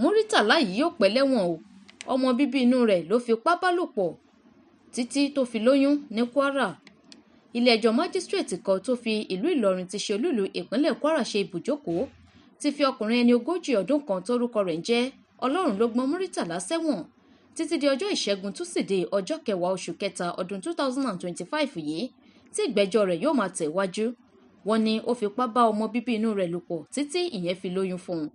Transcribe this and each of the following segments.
Muritàlá yìí yóò pẹ́ lẹ́wọ̀n o. Ọmọ bíbí inú rẹ̀ ló fipá bá lò pọ̀ títí tó fi lóyún ní Kwara. Ilé-ẹjọ́ májísrèètì kan tó fi ìlú Ìlọrin ti ṣe olúìlú ìpínlẹ̀ Kwara ṣe ibùjókòó ti fi ọkùnrin ẹni 40 ọdún kan tórúkọ rẹ̀ ń jẹ́ Ọlọ́runlọ́gbọ́n Muritàlá sẹ́wọ̀n títí di ọjọ́ Ìṣẹ́gun Túsídẹ̀ẹ́, ọjọ́ 10 oṣù kẹta ọdún 2025 yìí, tí ìgbẹ́jọ́ rẹ̀ yóò máa tẹ̀wájú. Wọ́n ní ó fipá bá ọmọ bíbí inú rẹ̀ lò pọ̀ títí ìyẹn fi lóyún fún un.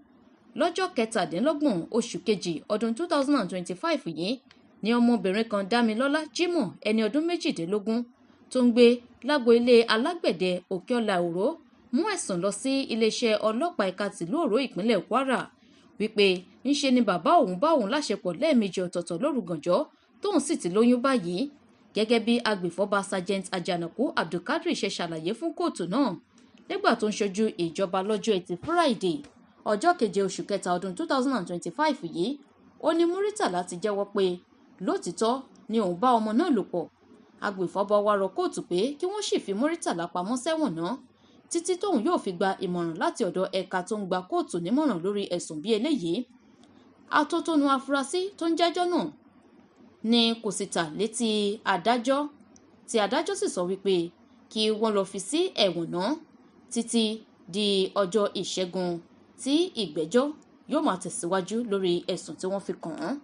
Lọ́jọ́ 27 oṣù kejì ọdún 2025 yìí ni ọmọbìnrin kan, Dámilọ́lá Jimoh, ẹni ọdún 18, tó ń gbé lágbo ilé Alágbẹ̀dẹ, Òkèọlà Òró, mú ẹ̀sùn lọ sí iléeṣẹ́ ọlọ́pàá ẹ̀ka tìlú Òró, ìpínlẹ̀ Kwara, wípé ńṣe ni bàbá òun bá òun láṣepọ̀ lẹ́ẹ̀mejì ọ̀tọ̀ọ̀tọ̀ lóru gànjọ́, tóun sì ti lóyún báyìí. Gẹ́gẹ́ bí agbèfọ́ba Sergeant Ajanaku Abdulkadri ṣe ṣàlàyé fún kóòtù náà nígbà tó ń ṣojú ìjọba lọ́jọ́ Ẹtì Fúráìdè, ọjọ́ 7 oṣù kẹta ọdún 2025 yìí, ó ní Muritàlá ti jẹ́wọ́ pé lótìítọ́ ni òun bá ọmọ náà lò pọ̀. Agbèfọ́ba wá rọ kóòtù pé kí wọ́n sì fi Muritàlá pamọ́ sẹ́wọ̀n náà títí tóun yóò fi gba ìmọ̀ràn láti ọ̀dọ̀ ẹ̀ka tó ń gba kóòtù nímọ̀ràn lórí ẹ̀sùn bíi eléyìí. Atótónu afurasí tó ń jẹ́jọ́ náà ni kò sì ta létí adájọ́, tí adájọ́ sì sọ wípé kí wọ́n lọ́ọ́ fi sí ẹ̀wọ̀n náà títí di ọjọ́ Ìṣẹ́gun tí ìgbẹ́jọ́ yóò máa tẹ̀síwájú lórí ẹ̀sùn tí wọ́n fi kàn án.